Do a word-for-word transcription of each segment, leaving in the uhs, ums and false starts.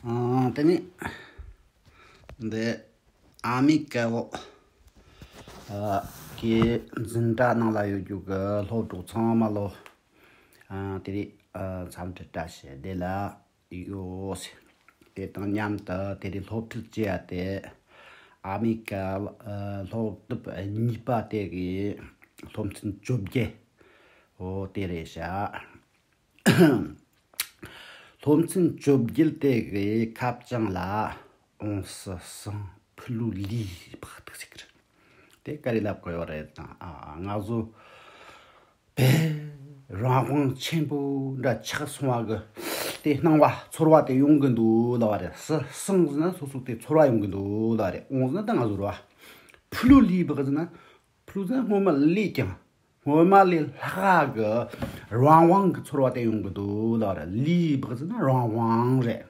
ཨང་། དེ་ནི་འདི་ཨ་མི་ཀའོ་ཨ་གི་འཛིན་གྲྭ་ནང་ལ་ཡོད་རྒྱུ་གི་སློབ་གྲོགས་ཚང་མ་ལོ། ཨ་དེ་རིང་ཨ་འཚམས་འདྲི་བཀྲ་ཤིས་བདེ་ལེགས་ཡོད། དེ་དང་མཉམ་དུ་དེ་རིང་སློབ་ཁྲིད་བྱེད་ཡ་དེ་ཨ་མི་ཀ་ཨ་སློབ་དེབ་གཉིས་པ་དེ་གི་སློབ་ཚན་བཅོ་བརྒྱད། འོ་དེ་རེད་ཤག་སློབ་ཚན་བཅོ་བརྒྱད་དེ་གི་ཁ་བྱང་ལ་ཨོང་སི་སང་ཕུ་ལུ་ལི་བག་ཐུག་ཟེར་གི་རེད། དེ་ག་རེ་ལབ་གི་ཡོད་རེད་དང་ཨ་ང་ཚོ་དཔེ་རང་དབང་ཆེན་པོ་འདྲ་ཆགས་སོང་བ་གི་དེ་སྣང་བ་ཚོར་བ་དེ་ཡོང་གི་འདུག་ལབ་པ་རེད། སི་སང་ཟེར་ན་སོ་སོ་དེ་ཚོར་བ་ཡོང་གི་འདུག་ལབ་པ་རེད། ཨོང་ཟེར་ན་ད་ང་ཚོ་རེད་བ། ཕུ་ལུ་ལི་བག་ཟེར་ན་ཕུ་ལུ་ཟེར་ན་སྔོན་མ་ལས་ཀྱང་སྔོན་མ་ལས་ལྷག་གི་རང་དབང་གི་ཚོར་བ་དེ་ཡོང་གི་འདུག་ལབ་རེད། ལི་བག་ཟེར་ན་རང་དབང་རེད།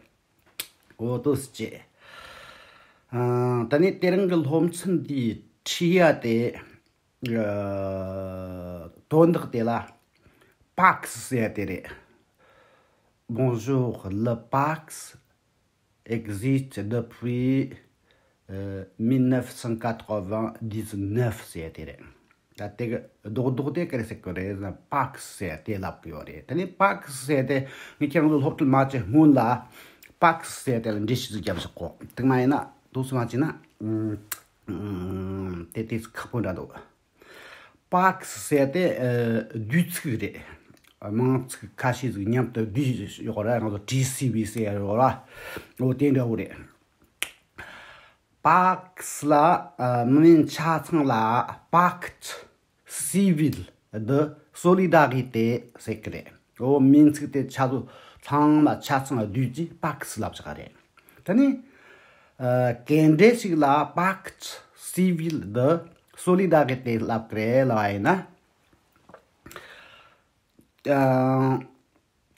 འོ་དོ་སི་ཅེ། ཨ་ད་ནི་དེ་རིང་གི་སློབ་ཚན་འདིའི་ཁྲིད་ཡ་དེ་ཨ་དོན་དག་དེ་ལ་Pax ཟེར་ཡ་དེ་རེད། Bonjour, le Pax existe depuis euh, mille neuf cent quatre-vingt-dix-neuf ཟེར་དེ་རེད། ད་དེ་གི་རྡོག་རྡོག་དེ་ག་རེ་ཟེར་གི་རེད་ཟེར་ན་Pax ཟེར་དེ་ལབ་གི་ཡོད་རེད། དེ་ནས་Pax ཟེར་དེ་ངས་ཁྱེད་རང་ཚོ་སློབ་ཁྲིད་མ་བྱེད་སྔོན་ལ་Pax ཟེར་དེ་ལ་འགྲེལ་བཤད་ཅིག་རྒྱབ་ཤོག་གོ། དེ་མ་ཡིན་ན་དུས་སུ་མ་བྱས་ན་ཨུམ་ཨུམ་དེ་དེ་ཁག་པོ་འདྲ་འདུག Pax ཟེར་དེ་ཨ་བསྡུས་ཚིག་རེད། མིང་ཚིག་ཁ་ཤས་ཟིག་མཉམ་དུ་བསྡུས་ཡོད་རེད། ང་ཚོ་ཊི་སི་ཝི་ཟེར་ཡ་ཡོད་ར། འོ་དེ་འདྲ་བོ་རེད། Pax ལ་ཨ་མི་མིན་ཆ་ཚང་ལ་Pacte civil de solidarité ཟེར་གི་རེད། འོ་མིང་ཚིག་དེ་ཆ་ཚང་ལ་ཆ་ཚང་བསྡུས་ཀྱིས་Pax ལབ་ཆགས་རེད། དེ་ནི་ཨ་ག་འདྲ་ཞིག་ལ་Pacte civil de solidarité ལབ་གི་རེད་ལབ་པ་ཡིན་ན། ཨ་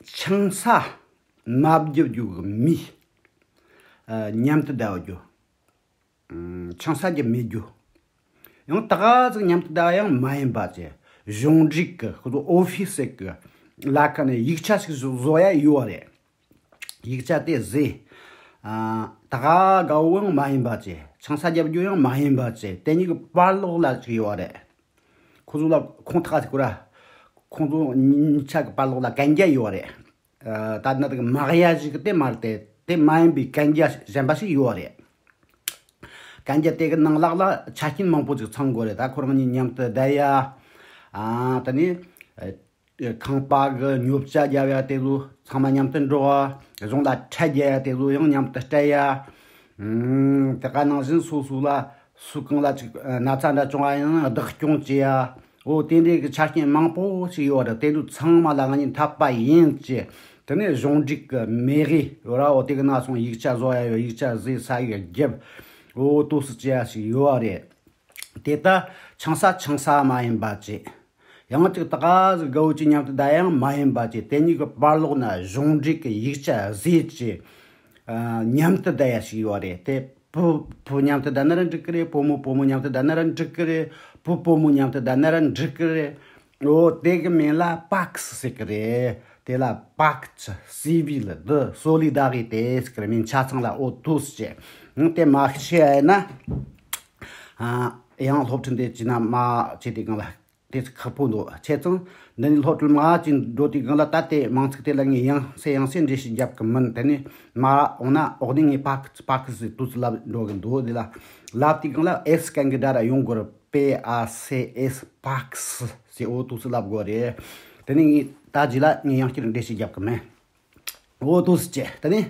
ཆང་ས་མ་བརྒྱབ་རྒྱུ་གི་མི་ཨ་མཉམ་དུ་བསྡད་རྒྱུ། ཨ་ཆང་ས་བརྒྱབ་མེད་རྒྱུ། ཡང་ད་ག་ཟིག་མཉམ་དུ་བསྡད་ཡང་མ་ཡིན་པ་བྱས། གཞུང་འབྲེལ་གི་ཁོ་ཚོ་ཨོ་ཕི་སི་གི་ལ་ཁ་ནས་ཡིག་ཆ་ཞིག་བཟོ་བཟོ་ཡ་ཡོད་རེད། ཡིག་ཆ་དེ་བཟོས། ཨ་ད་ག་དགའ་བོ་ཡང་མ་ཡིན་པ་བྱས། ཆང་ས་བརྒྱབ་རྒྱུ་ཡང་མ་ཡིན་པ་བྱས། དེ་གཉིས་ཀྱི་བར་ལོགས་ལ་ཅིག་ཡོད་རེད། ཁོ་ཚོ་ལ་ཁོང་ཐག་ཟེར་གོ་ར། ཁོང་ཚོ་གཉིས་ཆ་གི་བར་ལོགས་ལ་གན་རྒྱ་ཡོད་རེད། ཨ་ད་ནི་དེ་གི་མ་གཡའ་ཞིག་དེ་མ་རེད་དེ། དེ་མ་ཡིན་པའི་གན་རྒྱ་གཞན་པ་ཞིག་ཡོད་རེད། གན་རྒྱ་དེ་གི་ནང་ལོགས་ལ་ཆ་རྐྱེན་མང་པོ་ཅིག་ཚང་དགོས་རེད། ད་ཁོ་རང་གཉིས་མཉམ་དུ་བསྡད་ཡ། ཨ་ད་ནི་ཨ་ཁང་པ་གི་ཉོ་ཆ་རྒྱབ་ཡ་དེ་ཚོ་ཚང་མ་མཉམ་དུ་འགྲོ་བ། གཞུང་ལ་ཁྲལ་རྒྱག་ཡ་དེ་ཚོ་ཡང་མཉམ་དུ་སྤྲད་ཡ། ཨུམ། དེ་ག་ནང་བཞིན་སོ་སོ་ལ་སུ་གང་ལ་ཅིག་ན་ཚ་འདྲ་བྱུང་བ་ཡིན་ན་བདག་སྐྱོང་བྱེད་ཡ། འོ་དེ་འདྲའི་གི་ཆ་རྐྱེན་མང་པོ་ཞིག་ཡོད་རེད། དེ་ཚོ་ཚང་མ་ལ་ང་གཉིས་འཐད་པ་ཡིན་ཅེས། དེ་ནས་གཞུང་འབྲེལ་གི་མེ་གི་ཡོད་ར། འོ་དེ་གི་ནང་སོང་ཡིག་ཆ་བཟོ་ཡ་ཡོད། ཡིག་ཆ་བཟོས་ས་ཡིག་རྒྱབ། འོ་དོ་སི་ཅེ་ཡ་ཞིག་ཡོད་རེད། དེ་ལྟ་ཆང་ས་ཆང་ས་མ་ཡིན་པ་བྱས། ཡང་ཅིག་ད་ག་ཟིག་དགའ་བོ་ཅིག་མཉམ་དུ་བསྡད་ཡང་མ་ཡིན་པ་བྱས། དེ་གཉིས་ཀྱི་བར་ལོགས་ན་གཞུང་འབྲེལ་གྱི་ཡིག་ཆ་བཟོས་ཀྱི་ཨ་མཉམ་དུ་བསྡད་ཡ་ཞིག་ཡོད་རེད། དེ་བུ་བུ་མཉམ་དུ་བསྡད་ན་ར་འགྲིག་གི་རེད། བུ་མོ་བུ་མོ་མཉམ་དུ་བསྡད་ན་ར་འགྲིག་གི་རེད། བུ་བུ་མོ་མཉམ་དུ་བསྡད་ན་ར་འགྲིག་གི་རེད། འོ་དེ་གི་མིང་ལ་Pax ཟེར་གི་རེད། དེ་ལ་Pacte civil de solidarité ཟེར་གི་རེད། མིང་ཆ་ཚང་ལ། འོ་དོ་སི་ཅེ། ཨང་། དེ་མ་ཤེས་ཡ་ཡིན་ན་ཨ་ཡང་སློབ་ཁྲིད་འདི་བྱས་ན་མ་བྱས་དེ་གང་ལ། དེ་ཁག་པོ་འདུག་བྱས་ཙང་འདི་ནི་སློབ་ཁྲིད་མ་བྱས་འགྲོ་དུས་སྒང་ལ་ད་དེ་མིང་ཚིག་དེ་ལ་ངས་ཡང་སེ་ཡང་སེ་འགྲེལ་བཤད་རྒྱབ་གི་མིན། དེ་ནས་མ་འོང་ན་འོག་ནས་ངས་Pax Pax ཟེར་དུས་སུ་ལབ་འགྲོ་གི་འདུག་འདི་ལ་ལབ་དུས་སྒང་ལ་S གན་གི་སྒྲ་ར་ཡོང་དགོས་རེད། P A C S Pax ཟེར། འོ་དུས་སུ་ལབ་དགོས་རེད། དེ་ནས་ངས་ད་རྗེས་ལ་ངས་ཡང་བསྐྱར་འགྲེལ་བཤད་རྒྱབ་གི་མིན། འོ་དུས་སུ་བྱས། དེ་ནས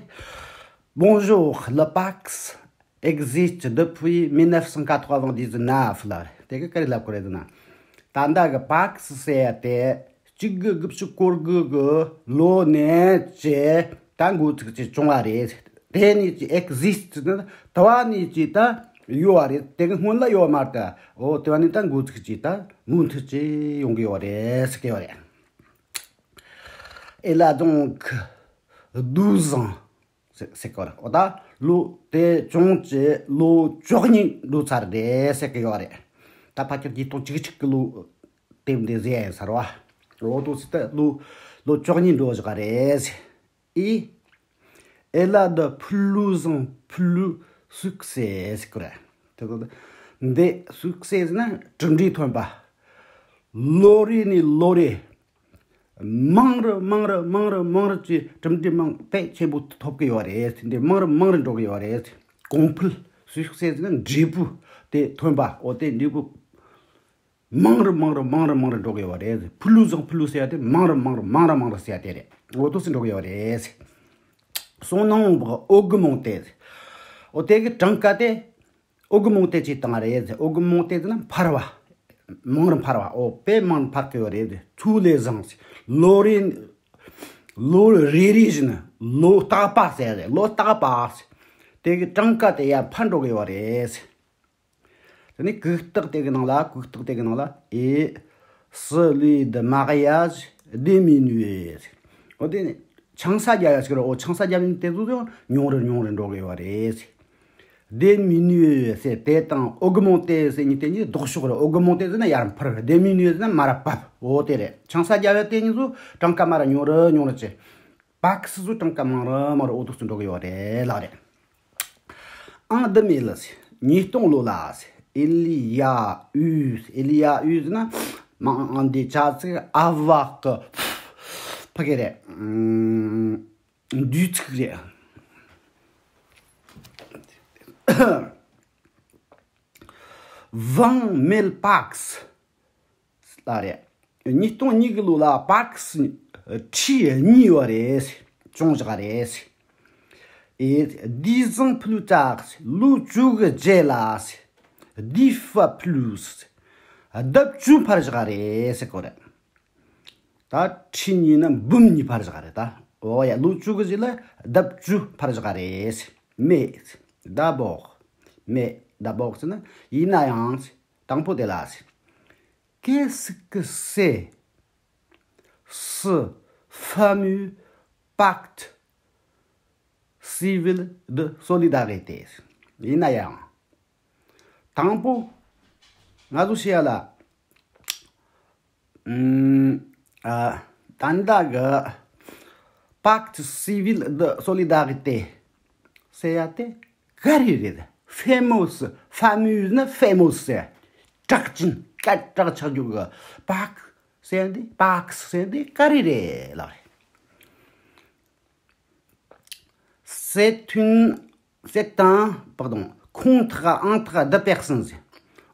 Bonjour, le Pax existe depuis mille neuf cent quatre-vingt-dix-neuf ལ། དེ་གི་ག་རེ་ལབ་དགོས་རེད་ཟེར་ན། ད་ལྟ་གི་Pax ཟེར་ཡ་དེ་གཅིག་དགུ་དགུ་བཅུ་གོ་དགུ་གི་ལོ་ནས་བྱས་ད་འགོ་ཚུགས་ཀྱི་བྱུང་བ་རེད། དེ་ནས་ཀྱི་existe ནི་དེ་བ་ནས་ཀྱི་ད་ཡོད་བ་རེད། དེ་གི་སྔོན་ལ་ཡོད་མ་རེད། འོ་དེ་བ་ནས་ད་འགོ་ཚུགས་ཀྱི་ད་མུ་མཐུད་ཀྱི་ཡོང་གི་ཡོད་རེད་ཟེར་གི་ཡོད་རེད། Elle a donc douze ans ཟེར་གི་ཡོད་རེད། འོ་ད་ལོ་དེ་བྱུང་ཀྱི་ལོ་བཅུ་གཉིས་འགྲོ་ཚར་རེད་ཟེར་གི་ཡོད་རེད། ད་ཕལ་ཆེར་ཉིས་སྟོང་བཅུ་གཅིག་གི་ལོ་དེབ་འདི་ཟེར་ཡ་ཡིན་ས་རེད་བ། འོ་དོ་སི་ད་ལོ་ལོ་བཅུ་གཉིས་འགྲོ་བཞག་རེད་ཟེར། Et Elle a de plus en plus succès ཟེར་གི་རེད། དེ་གི་འདི་succès ཟེར་ན་གྲུབ་འབྲས་ཐོན་པ། ལོ་རེ་ནས་ལོ་རེ། མང་རུ་མང་རུ་མང་རུ་མང་རུ་ཅིག་གྲུབ་འབྲས་མང་དཔེ་ཆེན་པོ་ཐོབ་གི་ཡོད་རེད། འདི་མང་རུ་མང་རུ་འགྲོ་གི་ཡོད་རེད། གོང་འཕེལ། succès ཟེར་ན་འབྲས་བུ་དེ་ཐོན་པ། འོ་དེ་འབྲས་བུ་མང་རུ་མང་རུ་མང་རུ་མང་རུ་འགྲོ་གི་ཡོད་རེད། plus en plus ཟེར་ཡ་དེ་མང་རུ་མང་རུ་མང་རུ་མང་རུ་ཟེར་ཡ་དེ་རེད། འོ་དེ་འདྲ་འགྲོ་གི་ཡོད་རེད། Son nombre augmente. འོ་དེ་གི་གྲངས་ཀ་དེ་augmenter བྱས་བཏང་རེད། augmenter ཟེར་ན་འཕར་བ། མང་རུ་འཕར་བ། འོ་དཔེ་མང་རུ་འཕར་གི་ཡོད་རེད། Tous les ans. ལོ་རེ། ལོ་རེ་རེ་བཞིན། ལོ་རྟག་པ་ཟེར་རེད། ལོ་རྟག་པ། དེ་གི་གྲངས་ཀ་དེ་ཡར་འཕར་འགྲོ་གི་ཡོད་རེད། དེ་ནས་གུག་རྟགས་དེ་གི་ནང་ལ། གུག་རྟགས་དེ་གི་ནང་ལ། Et celui de mariage diminue. འོ་དེ་ནི་ཆང་ས་རྒྱག་ཡ་ཞིག་རེད། འོ་ཆང་ས་རྒྱག་ཡ་དེ་ཚོ་ཚོ་ཉུང་རུ་ཉུང་རུ་འགྲོ་གི་ཡོད་རེད། Diminue ཟེར་དེ་དང་augmenter ཟེར་གཉིས་དེ་གཉིས་ལྡོག་ཕྱོགས་རེད། augmenter ཟེར་ན་ཡར་འཕར། diminue ཟེར་ན་མར་བབས། འོ་དེ་རེད། ཆང་ས་རྒྱག་ཡ་དེ་གཉིས་ཚོ་གྲངས་ཀ་མར་ཉུང་རུ་ཉུང་རུ་བྱས། པཱ་ཁི་སི་ཚོ་གྲངས་ཀ་མང་རུ་མང་རུ་འོ་དེ་ཚོ་འགྲོ་གི་ཡོད་རེད་ལགས་རེད། En deux mille ཉིས་སྟོང་ལོ་ལ། Il y a eu, il y a eu ཟེར་ན་མ་འདི་བྱ་ཚིག་avoir གི་ཕ་གི་རེད། ཨམ། འདུས་ཚིག་རེད། Vingt mille Pâques ལགས་རེད། ཉིས་སྟོང་གཉིས་ཀྱི་ལོ་ལ་པཱ་ཁི་སི་ཁྲི་གཉིས་ཡོད་རེད། བྱུང་བཞག་རེད། Et dix ans plus tard ལོ་བཅུ་གི་རྗེས་ལ་dix fois plus ལྡབ་བཅུ་འཕར་བཞག་རེད་ཟེར་གོ་རེད། ད་ཁྲི་གཉིས་ན་འབུམ་གཉིས་འཕར་བཞག་རེད་ད། འོ་ཡ། ལོ་བཅུ་གི་རྗེས་ལ་ལྡབ་བཅུ་འཕར་བཞག་རེད། Mais d'abord, mais d'abord ཟེར་ན་ཡིན་ན་ཡང་། དང་པོ་དེ་ལ། Qu'est-ce que c'est ce fameux pacte civil de solidarité? ཡིན་ན་ཡང་། དང་པོ་ང་ཚོ་ཤེས་ཡ་ལ། ཨམ། ཨ། ད་ལྟ་གི་pacte civil de solidarité ཟེར་ཡ་དེ་ག་རེ་རེད། Fameux, fameux ནི་famous ཟེར། གྲགས་ཅན། སྐད་གྲགས་ཆགས་རྒྱུ་གི་pacte ཟེར་ཡ་འདི། Pâques ཟེར་ཡ་འདི་ག་རེ་རེད་ལགས། C'est une, c'est un, pardon, contrat entre deux personnes ཟེར།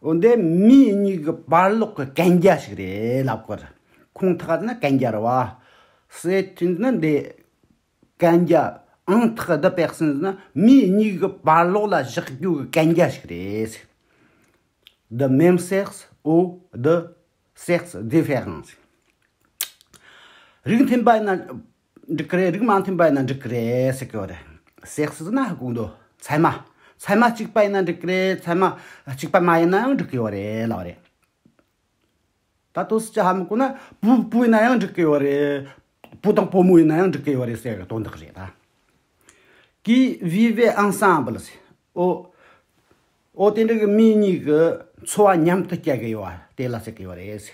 འོ་འདི་མི་གཉིས་ཀྱི་བར་ལོགས་ཀྱི་གན་རྒྱ་ཞིག་རེད་ལབ་དགོས་རེད། Contrat ནི་གན་རྒྱ་རེད་བ། C'est une ནི་འདི་གན་རྒྱ། Entre deux personnes ནི་མི་གཉིས་ཀྱི་བར་ལོགས་ལ་བཞག་རྒྱུ་གི་གན་རྒྱ་ཞིག་རེད། De même sexe ou de sexe différent. རིགས་མཐུན་པ་ཡིན་ན་འགྲིག་གི་རེད། རིགས་མ་མཐུན་པ་ཡིན་ན་འགྲིག་གི་རེད་ཟེར་གི་ཡོད་རེད། Sexe ཟེར་ན་ཧ་གོ་འདུག་ཚད་མ། ཚད་མ་གཅིག་པ་ཡིན་ན་འགྲིག་གི་རེད། ཚད་མ་གཅིག་པ་མ་ཡིན་ན་ཡང་འགྲིག་གི་ཡོད་རེད་ལབ་རེད། ད་དོ་སི་ཅི་ཧ་མི་གོ་ན། བུ་བུ་ཡིན་ན་ཡང་འགྲིག་གི་ཡོད་རེད། བུ་དང་བུ་མོ་ཡིན་ན་ཡང་འགྲིག་གི་ཡོད་རེད་ཟེར་གི་དོན་དག་རེད་ད། Qui vivent ensemble ཟེར། འོ། འོ་དེ་འདྲ་གི་མི་གཉིས་ཀྱི་འཚོ་བ་མཉམ་དུ་སྐྱེལ་གི་ཡོད་པ་དེ་ལ་ཟེར་གི་ཡོད་རེད།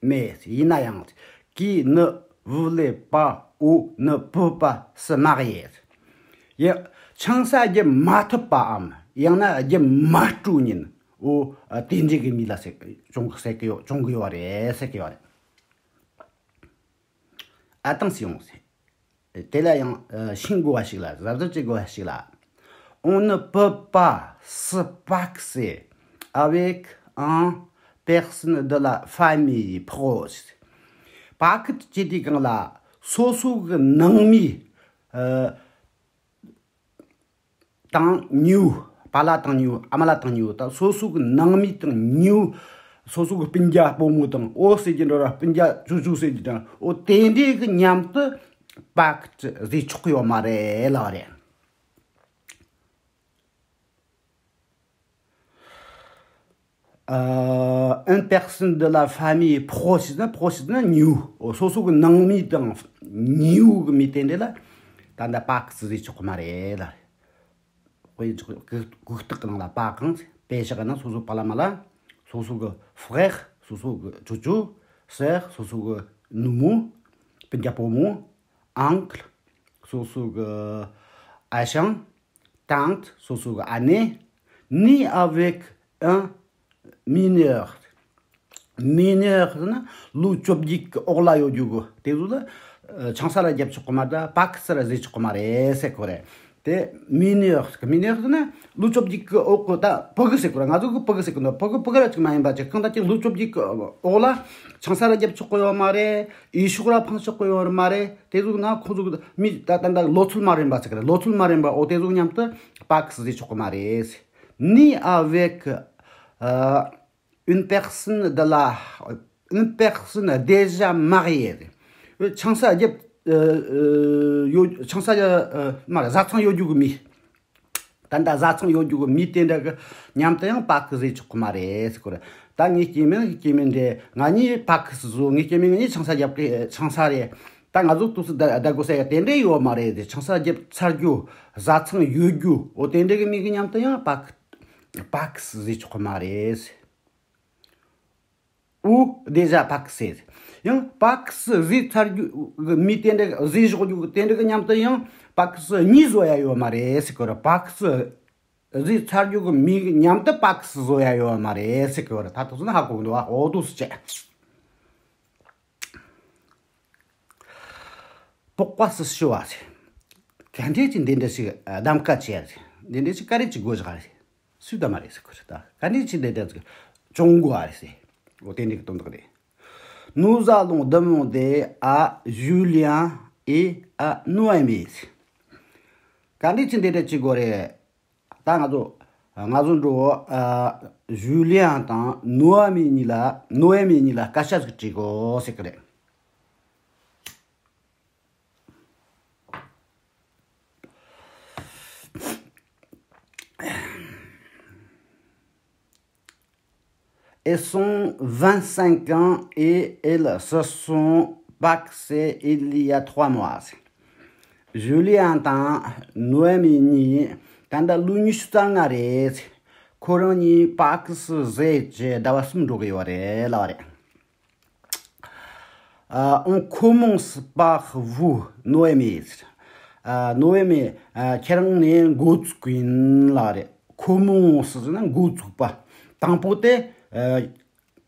Mais ཡིན་ན་ཡང་། Qui ne voulait pas ou ne peut pas se marier. ཡ། ཆང་ས་བརྒྱབ་མ་ཐུབ་པའམ་ཡང་ན་བརྒྱབ་མ་སྤྲོ་ཉིན། འོ་དེ་འདྲའི་གི་མི་ལ་ཟེར་གི་བྱུང་གི་ཟེར་གི་ཡོད། བྱུང་གི་ཡོད་རེད་ཟེར་གི་ཡོད་རེད། Attention ཟེར། དེ་ལ་ཡང་ཤེས་དགོས་པ་ཞིག་ལ། གཟབ་གཟབ་བྱེད་དགོས་པ་ཞིག་ལ། On ne peut pas se pacser avec un personne de la famille proche. Pacte བྱེད་དུས་སྒང་ལ་སོ་སོ་གི་ནང་མི། ཨ། དང་ཉེ་བོ། པཱ་ལགས་དང་ཉེ་བོ། ཨ་མ་ལགས་དང་ཉེ་བོ། ད་སོ་སོ་གི་ནང་མི་དང་ཉེ་བོ། སོ་སོ་གི་སྤུན་ཀྱག་བུ་མོ་དང་འོ་ཟེར་གྱི་འདྲ་ར། སྤུན་ཀྱག་ཅོ་ཅོ་ཟེར་གྱི་འདྲ། འོ་དེ་འདྲའི་གི་མཉམ་དུ་pacte བཟོས་ཆོག་གི་ཡོད་མ་རེད་ལབ་རེད། ཨ། Une personne de la famille proche ཟེར་ན། proche ཟེར་ན་ཉེ་བོ། འོ་སོ་སོ་གི་ནང་མི་དང་ཉེ་བོ་གི་མི་དེ་འདྲ་ལ་ད་ལྟ་pacte བཟོས་ཆོག་གི་མ་རེད་ལབ་རེད། དཔེ་གུག་རྟགས་ནང་ལ་པ་གང་དཔེ་བཞག་ན་སོ་སོ་པ་ལ་མ་ལ། སོ་སོ་གི་frère། སོ་སོ་གི་ཅོ་ཅོ། sœur། སོ་སོ་གི་ནུ་མོ། སྤུན་ཀྱག་བུ་མོ། oncle། སོ་སོ་གི་ ཨ་ཞང་། tante སོ་སོ་གི་ཨ་ནེ། née avec un mineur. mineur ཟེར་ན་ལོ་བཅོ་བརྒྱད་ཀྱི་འོག་ལ་ཡོད་རྒྱུ་གི་དེ་ཟུག་ལ་ཆང་ས་ལ་རྒྱབ་ཆོག་གི་མ་རེད། པཱ་ཁི་སི་ར་བཟོས་ཆོག་གི་མ་རེད་ཟེར་གོ་རེད། དེ་mineur། mineur ཟེར་ན་ལོ་བཅོ་བརྒྱད་ཀྱི་འོག་གི། ད་ཕྲུ་གུ་ཟེར་གོ་ར། ང་ཚོ་གི་ཕྲུ་གུ་ཟེར་གོ་ནོ། ཕྲུ་གུ་ཕྲུ་གུ་ར་ཅིག་མ་ཡིན་པ་ཅིག་གང་ལྟར་ཅིག་ལོ་བཅོ་བརྒྱད་ཀྱི་འོག་ལ་ཆང་ས་ར་རྒྱབ་ཆོག་གི་ཡོད་མ་རེད། འོས་ཤོག་ར་འཕང་ཆོག་གི་ཡོད་མ་རེད། དེ་ཟུག་ན་ཁོང་ཚོ་གི་མི་ད་ད་ད་ལོ་ཚོད་མ་རན་པ་ཟེར་གི་ར། ལོ་ཚོད་མ་རན་པ། འོ་དེ་ཟུག་མཉམ་དུ་པཱ་ཁི་སི་བཟོས་ཆོག་གི་མ་རེད། née avec, euh, une personne de la, une personne déjà mariée. ཆང་ས་རྒྱབ། ཨ། ཨ། ཡོད། ཆང་ས་རྒྱབ། ཨ། མ་རེད། བཟའ་ཚང་ཡོད་རྒྱུ་གི་མི། ད་ལྟ་བཟའ་ཚང་ཡོད་རྒྱུ་གི་མི་དེ་འདྲ་གི་མཉམ་དུ་ཡང་པཱ་ཁི་སི་བཟོས་ཆོག་གི་མ་རེད་ཟེར་གོ་ར། ད་ངའི་སྐྱེ་དམན་སྐྱེ་དམན་རེད། ང་གཉིས་པཱ་ཁི་སི་བཟོ། ངའི་སྐྱེ་དམན་ང་གཉིས་ཆང་ས་རྒྱབ་གི་ཆང་ས་རེད། ད་ང་ཚོ་ཏོག་ཙམ་ད་ད་དགོས་ས་ཡ་དེ་འདྲ་ཡོད་མ་རེད། དེ་ཆང་ས་རྒྱབ་ཚར་རྒྱུ། བཟའ་ཚང་ཡོད་རྒྱུ། འོ་དེ་འདྲ་གི་མི་གི་མཉམ་དུ་ཡང་པཱ་ཁི། པཱ་ཁི་སི་བཟོས་ཆོག་གི་མ་རེད། ou déjà pacsé། ཡང་པཱ་ཁི་སི་བཟོས་ཚར་རྒྱུ་གི་མི་དེ་འདྲ། བཟོས་བཞག་རྒྱུ་གི་དེ་འདྲ་གི་མཉམ་དུ་ཡང་པཱ་ཁི་སི་གཉིས་བཟོ་ཡ་ཡོད་མ་རེད་ཟེར་གོ་ར། པཱ་ཁི་སི་བཟོས་ཚར་རྒྱུ་གི་མི་གི་མཉམ་དུ་པཱ་ཁི་སི་བཟོ་ཡ་ཡོད་མ་རེད་ཟེར་གོ་ར། ད་དུ་སུ་ན་ཧ་གོ་གི་འདུག་ཨ། འོ་དུ་སུ་བྱས། Pourquoi ce choix? ག་འདྲས་ཀྱི་འདི་འདྲ་ཞིག་གདམ་ག་བྱས་རེད། འདི་འདྲ་ཞིག་ག་རེ་བྱེད་དགོས་ཞིག་རེད། སུས་གདམ་མ་རེད་ཟེར་གོ་རེད། ད་ག་འདྲས་ཀྱི་འདི་འདྲ་ཞིག་བྱུང་དགོས་རེད་ཟེར། འོ་དེ་འདྲ་གི་དོན་དག་རེད། Nous allons demander à Julien et à Noémie. ག་འདྲས་ཀྱི་འདི་འདྲ་བྱེད་དགོས་རེད། ད་ང་ཚོ། ང་ཚོ་འགྲོ། ཨ། ཞུ་ལི་ཡང་དང་ནོ་ཨ་མི་གཉིས་ལ། ནོ་ཨ་མི་གཉིས་ལ་སྐད་ཆ་ཟིག་དྲི་དགོས་ཟེར་གི་རེད། Elles ont vingt-cinq ans et elles se sont pacsées il y a trois mois. ཞུ་ལི་ཡང་དང་ནོ་ཨ་མི་གཉིས་ད་ལྟ་ལོ་ཉི་ཤུ་རྩ་ལྔ་རེད། ཁོ་རང་གཉིས་པཱ་ཁི་སི་བཟོས་བྱས་ཟླ་བ་གསུམ་འགྲོ་གི་ཡོད་རེད་ལབ་རེད། ཨ། On commence par vous, Noémie. ཨ། ནོ་ཨ་མི། ཨ། ཁྱེད་རང་ནས་འགོ་བཙུགས་ཡིན་ལབ་རེད། commence ཟེར་ན་འགོ་བཙུགས་པ། དང་པོ་དེ། ཨ།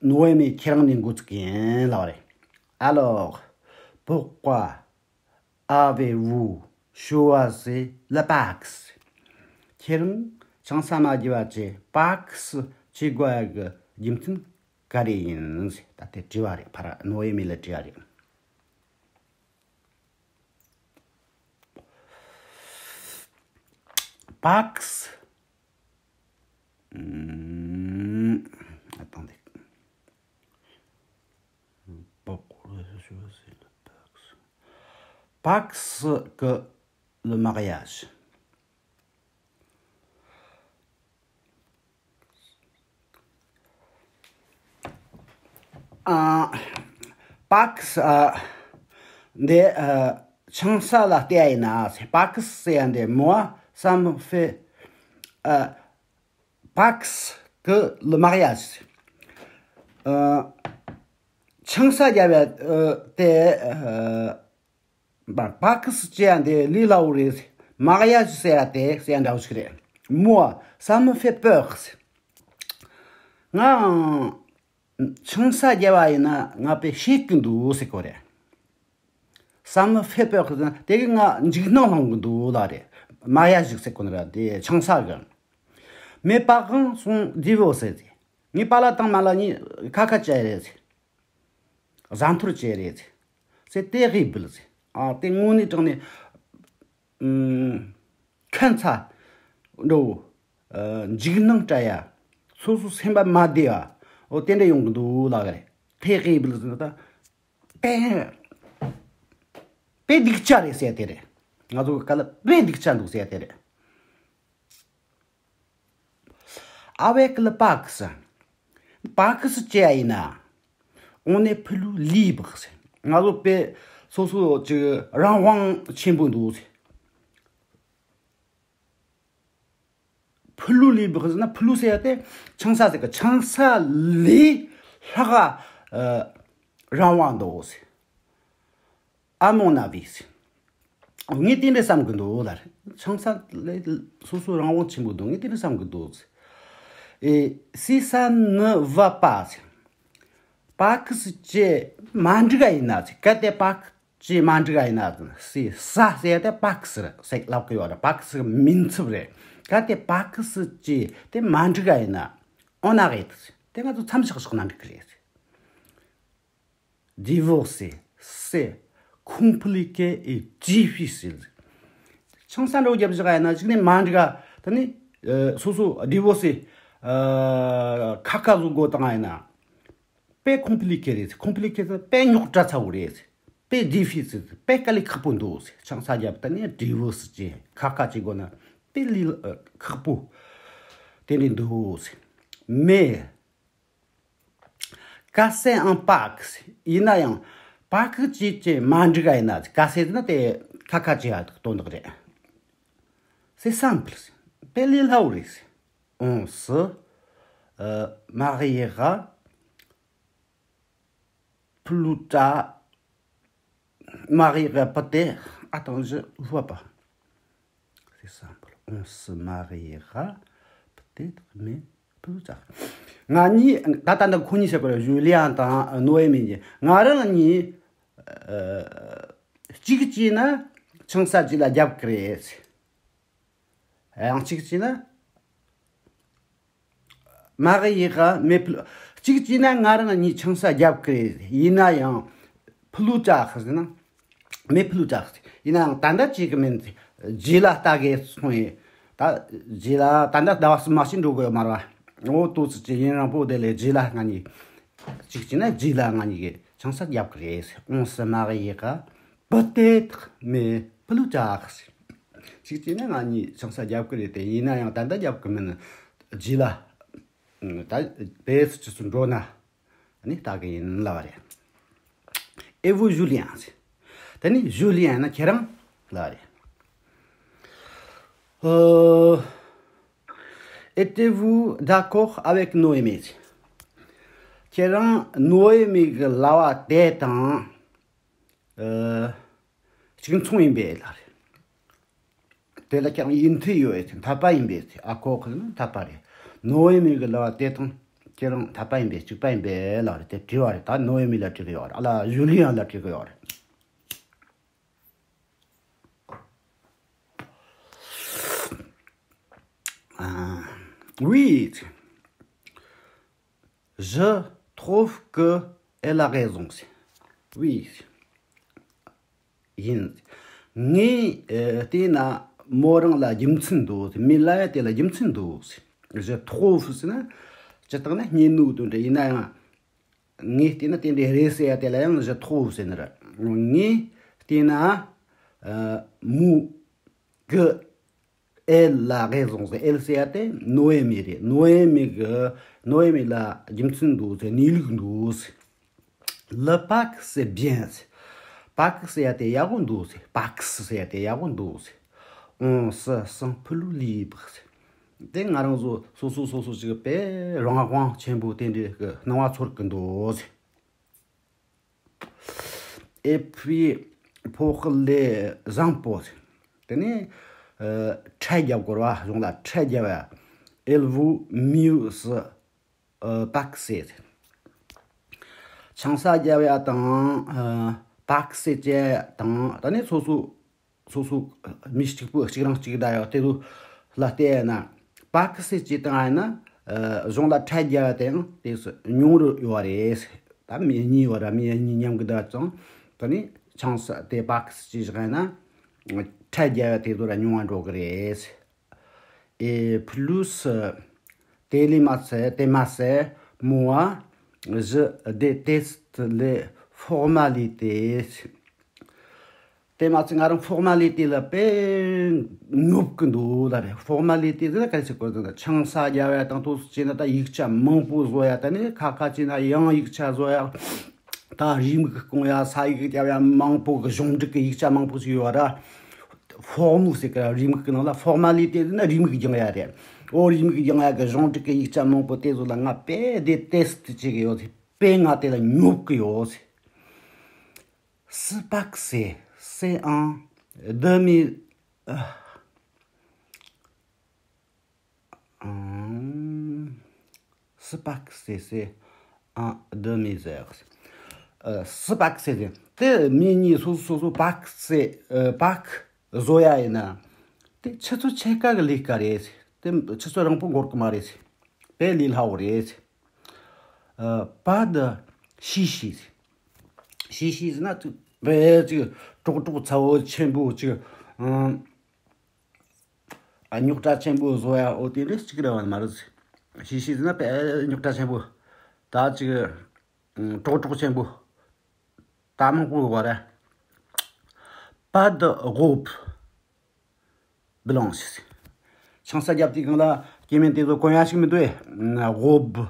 ནོ་ཨ་མི་ཁྱེད་རང་ནས་འགོ་བཙུགས་ཡིན་ལབ་རེད། Alors, pourquoi avez-vous choisi le pacs? ཁྱེད་རང་ཆང་ས་མ་རྒྱབ་པ་བྱས་པཱ་ཁི་སི་བྱེད་དགོས་ཡ་གི་རྒྱུ་མཚན་ག་རེ་ཡིན་ཟེར། ད་དེ་དྲི་བ་རེད། ཕར་ནོ་ཨ་མི་ལ་དྲི་བ་རེད། Pacs. Hum, attendez. Pourquoi choisir le Pacs? Pacs que le mariage. ཨ། པཱ་ཁི་སི། ཨ། འདི། ཨ། ཆང་ས་ལ་བལྟས་ཡིན་ན། པཱ་ཁི་སི་ཟེར་ཡ་འདི། Moi, ça me fait, ཨ། pacs que le mariage. ཨ། ཆང་ས་རྒྱབ་ཡ། ཨ། དེ། ཨ། པཱ་ཁི་སི་ཟེར་ཡ་འདི་ལས་སླ་བོ་རེད། མ་རི་ཡ་ཇི་ཟེར་ཡ་དེ་ཟེར་ཡ་འདྲ་བོ་ཞིག་རེད། Moi, ça me fait peur. ང་ཆང་ས་རྒྱབ་པ་ཡིན་ན་ང་དཔེ་ཞེད་ཀྱི་འདུག་ཟེར་གོ་རེད། Ça me fait peur ཟེར་ན་དེ་གིས་ང་འཇིགས་སྣང་སློང་གི་འདུག་ལབ་རེད། མ་རི་ཡ་ཇི་ཟེར་གོ་ནི་ར། དེ་ཆང་ས་གི། Mes parents sont divorcés. ངའི་པཱ་ལགས་དང་མ་ལགས་གཉིས་ཁ་ཁ་བྱས་རེད། བཟའ་འཐོར་བྱས་རེད། C'est terrible. ཨ། དེ་དངོས་གནས་དྲང་གནས། ཨུམ། ཁ་ཚ་འགྲོ། ཨ། འཇིགས་སྣང་སྐྲག་ཡ། སོ་སོ་སེམས་པ་མ་བདེ་བ། འོ་དེ་འདྲ་ཡོང་གི་འདུག་ལབ་གི་རེད། Terrible ཟེར་ན་ད་དཔེ། དཔེ་སྡུག་ཅག་རེད་ཟེར་དེ་རེད། ང་ཚོ་གི་སྐད་ལ་དཔེ་སྡུག་ཅག་འདུག་ཟེར་དེ་རེད། Avec le pacs. པཱ་ཁི་སི་བྱས་ཡིན་ན། On n'est plus libre. ང་ཚོ་དཔེ་སོ་སོ་ཅིག་རང་དབང་ཆེན་པོ་འདུག Plus libre ཟེར་ན། plus ཟེར་ཡ་དེ་ཆང་ས་ཟེར་གི། ཆང་ས་ལས་ལྷག་ག་ཨ། རང་དབང་འདུག À mon avis. ངས་དེ་འདྲ་བསམ་གི་འདུག་ལ། ཆང་ས་ལ་སོ་སོ་རང་དབང་ཆེན་པོ་འདུག་ངས་དེ་འདྲ་བསམ་གི་འདུག་ཨེ། Si ça ne va pas. Pas que c'est མ་འགྲིག་ག་ཡིན་ན། གལ་ཏེ་pas que མ་འགྲིག་ག་ཡིན་ན། Si ça ཟེར་ཏེ་pas que རེད་ཟེར་ལབ་གི་ཡོད་རེད། Pas que མིང་ཚབ་རེད། གལ་ཏེ་pas que c'est དེ་མ་འགྲིག་ག་ཡིན་ན། On arrête. དེ་ང་ཚོ་མཚམས་བཞག་བཞག་ན་འགྲིག་གི་རེད། Divorcer, c'est compliqué et difficile. ཆང་ས་འགྲོ་རྒྱབ་བཞག་ཡིན་ན་གཅིག་ནས་མ་འགྲིག་ག་ད་ནི་ཨ་སོ་སོ་divorcer ཨ་ཁ་ཁ་བཟོ་དགོས་བཏང་ཡིན་ན། དཔེ་compliqué རེད། Compliqué དེ་དཔེ་རྙོག་དྲ་ཚ་བོ་རེད། དཔེ་difficile དཔེ་དཀའ་ལས་ཁག་པོ་འདུག་ཆང་ས་རྒྱབ་ད་ནི་divorce བྱས་ཁ་ཁ་བྱེད་དགོས་ན་དཔེ་ལས་ཨ་ཁག་པོ་དེ་འདྲ་འདུག Mais casser un pas que ཡིན་ན་ཡང་pas que བྱས་བྱས་མ་འགྲིག་ག་ཡིན་ན། Casser ཟེར་ན་དེ་ཁ་ཁ་བྱེད་ཡ་དོན་དག་རེད། C'est simple. དཔེ་ལས་སླ་བོ་རེད། On se ཨ་mariera plus tard. Mariera peut-être. Attends, je vois pas. C'est simple. On se mariera peut-être, mais plus tard. ང་གཉིས་ད་ལྟ་འདི་ཁོ་གཉིས་ཟེར་དགོས་རེད། Julien དང་Noémie གཉིས། ང་རང་གཉིས་ཨ་གཅིག་བྱས་ན་ཆང་ས་རྗེས་ལ་རྒྱབ་ཀྱི་རེད། ཡང་གཅིག་བྱས་ན། Mariera, mais plus གཅིག་བྱས་ན་ང་རང་གཉིས་ཆང་ས་རྒྱབ་ཀྱི་རེད། ཡིན་ན་ཡང་plus tard ཟེར་ན། Mais plus tard ཡིན་ན་ཡང་ད་ལྟ་བྱེད་ཀྱི་མིན། རྗེས་ལ་ལྟ་གི་སོང་ཡིན། ད་རྗེས་ལ་ད་ལྟ་ཟླ་བ་གསུམ་མ་ཕྱིན་འགྲོ་གི་ཡོད་མ་རེད་པ། འོ་ཏོག་ཙི་ཅི་ཡིན་རང་པོ་དེ་ལས་རྗེས་ལ་ང་གཉིས། གཅིག་བྱས་ན་རྗེས་ལ་ང་གཉིས་ཀྱིས་ཆང་ས་རྒྱབ་ཀྱི་རེད། On se mariera peut-être, mais plus tard. གཅིག་བྱས་ན་ང་གཉིས་ཆང་ས་རྒྱབ་ཀྱི་རེད་དེ། ཡིན་ན་ཡང་ད་ལྟ་རྒྱབ་ཀྱི་མིན། རྗེས་ལ་ད་བེད་སྤྱི་སུ་འགྲོ་ན་ནི་ལྟ་གི་ཡིན་ལབ་པ་རེད། Et vous, Julien? དེ་ནི་Julien ན་ཁྱེད་རང་ལབ་པ་རེད། ཨོ། Êtes-vous d'accord avec Noémie? ཁྱེད་རང་Noémie གི་ལབ་པ་དེ་དང་ཨ་གཅིག་མཚུངས་ཡིན་པས་ལབ་རེད། དེ་ལ་ཀྱང་ཡིན་མཐུན་ཡོད་ཟེར། འཐད་པ་ཡིན་པས་ཟེར། Accord ཟེར་ན་འཐད་པ་རེད། Noémie གི་ལབ་པ་དེ་དང་ཁྱེད་རང་འཐད་པ་ཡིན་པས་གཅིག་པ་ཡིན་པས་ལབ་རེད། དེ་དྲི་བ་རེད། ད་Noémie ལ་དྲི་གི་ཡོད་རེད། ཨ་ལ་Julien ལ་དྲི་གི་ཡོད་རེད། Ah, oui, je trouve que elle a raison. Oui. ཡིན། ངས་ཨ་བལྟས་ན་མོ་རང་ལ་རྒྱུ་མཚན་འདུག་མི་ལ་ཡ་དེ་ལ་རྒྱུ་མཚན་འདུག Je trouve ཟེར་ན་སྤྱིར་བཏང་ན་སྙད་ནུས་དོན་འདྲ་ཡིན་ན་ཡང་། ངས་བལྟས་ན་དེ་འདྲའི་རེད་ཟེར་ཡ་དེ་ལ་ཡང་je trouve ཟེར་ནི་རེད། ངས་བལྟས་ན་ཨ་མོ་གི་elle ལ་རེད་བཟུང་ཟེར། Elle ཟེར་ཡ་དེ་Noémie རེད། Noémie གི་Noémie ལ་རྒྱུ་མཚན་འདུག་ཟེར། གནས་ལུགས་འདུག་ཟེར། Le pas que c'est bien ཟེར། Pas que ཟེར་ཡ་དེ་ཡག་པོ་འདུག་ཟེར། Pas que ཟེར་ཡ་དེ་ཡག་པོ་འདུག་ཟེར། On se sent plus libre ཟེར། དེ་ང་རང་ཚོ་སོ་སོ་སོ་སོ་ཅིག་དཔེ་རང་དབང་ཆེན་པོ་དེ་འདྲའི་གི་སྣང་བ་ཚོར་གི་འདུག་ཟེར། Et puis, pour les impôts དེ་ནས་ཨ་ཁྲལ་རྒྱབ་དགོས་རེད་པ། གཞུང་ལ་ཁྲལ་རྒྱབ་ཡ། Il vaut mieux se ཨ་taxer ཆང་ས་རྒྱབ་ཡ་དང་ཨ་taxer བྱེད་ཡ་དང་། ད་ནི་སོ་སོ་སོ་སོ་མི་གཅིག་པུ་གཅིག་རང་གཅིག་བདའ་ཡ་དེ་ཚོ་ལ་བལྟས་ཡ་ན། Taxer བྱེད་སྟངས་ཡིན་ན་ཨ་གཞུང་ལ་ཁྲལ་རྒྱག་ཡ་དེ་ཡང་དེ་ཉུང་རུ་ཡོད་རེད། ད་མི་གཉིས་ཡོད་ར། མི་གཉིས་མཉམ་གི་བསྡད་ཙང་ད་ནི་ཆང་ས་དེ་taxer བྱེད་བཞག་ཡ་ན་ཁྲལ་རྒྱག་ཡ་དེ་ཚོ་ར་ཉུང་བ་འགྲོ་གི་རེད། Et plus, དེ་ལས་མ་ཚད་དེ་མ་ཟད་moi, je déteste les formalités དེ་མ་ཚད་ང་རང་formalité ལ་དཔེ་ཉོབ་ཀི་འདུག་ད་རེད། Formalité ཟེར་ན་ག་རེ་ཟེར་དགོས་ཟེར་ན། ཆང་ས་རྒྱབ་ཡ་དང་དེ་ཚོ་བྱས་ན་ད་ཡིག་ཆ་མང་པོ་བཟོ་ཡ། ད་ནི་ཁ་ཁ་བྱས་ན་ཡང་ཡིག་ཆ་བཟོ་ཡ། ད་རེའུ་མིག་སྐོང་ཡ། ས་ཡིག་རྒྱབ་ཡ། མང་པོ་གི་གཞུང་འབྲུ་གི་ཡིག་ཆ་མང་པོ་ཞིག་ཡོད་ར། Forme ཟེར་གི་རེའུ་མིག་གི་ནང་ལ། Formalité ཟེར་ན་རེའུ་མིག་རྒྱང་ཡ་རེད། འོ་རེའུ་མིག་རྒྱང་ཡ་གི་གཞུང་འབྲུ་གི་ཡིག་ཆ་མང་པོ་དེ་ཚོ་ལ་ང་དཔེ་déteste བྱེད་གི་ཡོད་ཟེར། དཔེ་ང་དེ་ལ་ཉོབ་གི་ཡོད་ཟེར། Se taxer, c'est un Demi, ཨ། ཨང་། C'est pas que c'est, c'est un demi-heure. ཨ། C'est pas que c'est, c'est. དེ་མི་གཉིས་སོ་སོ་སོ་སོ་pas que c'est, ཨ། pas que བཟོ་ཡ་ཡིན་ན། དེ་ཆུ་ཚོད་ཕྱེད་ཀ་གི་ལས་ཀ་རེད། དེ་ཆུ་ཚོད་རིང་པོ་འགོར་གི་མ་རེད། དཔེ་ལས་སླ་བོ་རེད། ཨ། Pas de chichi. Chichi ཟེར་ན་ཅིག་དཔེ་ཅིག་ཀྲོག་ཀྲོག་ཚ་བོ་ཆེན་པོ་ཅིག་ཨང་། ཨ། རྙོག་དྲ་ཆེན་པོ་བཟོ་ཡ་འོ་དེ་འདྲ་གཅིག་རེད་བ་མ་རེད། Chichi ཟེར་ན་དཔེ་རྙོག་དྲ་ཆེན་པོ། ད་ཅིག་ཀྲོག་ཀྲོག་ཆེན་པོ། ད་མང་པོ་ཡོད་པ་རེད། Pas de robe blanche. ཆང་ས་རྒྱབ་དུས་སྒང་ལ་སྐྱེ་དམན་དེ་ཚོ་གོན་ཡ་ཞིག་མི་འདུག་ཨེ། Robe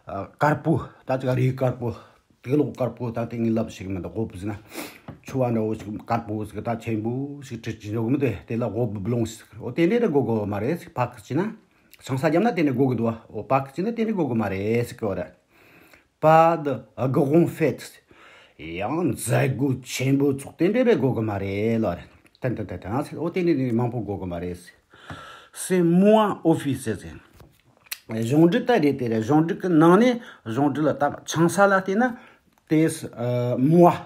དཀར་པོ། ད་ཅིག་རི་དཀར་པོ། དུག་ལོག་དཀར་པོ། ད་དེ་ངས་ལབ་ཞིག་མི་འདུག Robe ཟེར་ན་ཕྱུ་པ་འདྲ་བོ་ཞིག་དཀར་པོ་ཞིག་ད་ཆེན་པོ་ཞིག་བྲིས་ཀྱི་འཇོག་གི་མི་འདུག་དེ་ལ་robe blanche ཟེར། འོ་དེ་འདྲ་རེ་དགོས་དགོས་མ་རེད། Pas que བྱས་ན། ཆང་ས་བརྒྱབ་ན་དེ་འདྲ་དགོས་ཀྱི་འདུག་འོ་pas que བྱས་ན་དེ་འདྲ་དགོས་ཀྱི་མ་རེད་ཟེར་གི་བ་རེད། Pas de grande fête. ཡང་མཛད་སྒོ་ཆེན་པོ་ཚོགས་དེ་འདྲ་རེ་དགོས་ཀྱི་མ་རེད་ལོ་རེད། ཏན་ཏན་ཏན་ཏན་ཟེར། འོ་དེ་འདྲ་མང་པོ་དགོས་ཀྱི་མ་རེད་ཟེར། C'est moins officiel ཟེར། གཞུང་འབྲེལ་ད་རེད། དེ་རེད། གཞུང་འབྲེལ་གྱི་ནང་ནས་གཞུང་འབྲེལ་ལ་ད་ཆང་ས་ལ་བལྟས་ན་དེ་ཨ་moins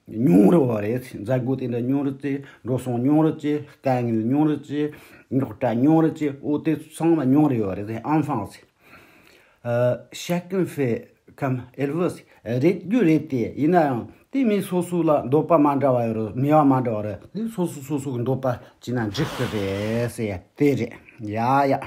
ཉུང་རུ་བ་རེད། མཛད་སྒོ་དེ་འདྲ་ཉུང་རུ་བྱས། འགྲོ་སོང་ཉུང་རུ་བྱས། དཀའ་ངལ་ཉུང་རུ་བྱས། རྙོག་དྲ་ཉུང་རུ་བྱས། འོ་དེ་ཚང་མ་ཉུང་རུ་ཡོད་རེད། Enfin ཟེར། ཨ། Chacun fait comme il veut ཟེར། རེད་རྒྱུ་རེད་དེ། ཡིན་ན་ཡང་དེ་མི་སོ་སོ་ལ་འདོད་པ་མ་འདྲ་བ་ཡོད་རེད། ནུས་པ་མ་འདྲ་བ་རེད། དེ་སོ་སོ་སོ་སོ་གི་འདོད་པ་བྱས་ན་འགྲིག་གི་རེད་ཟེར་ཡ་དེ་རེད། ཡ་ཡ།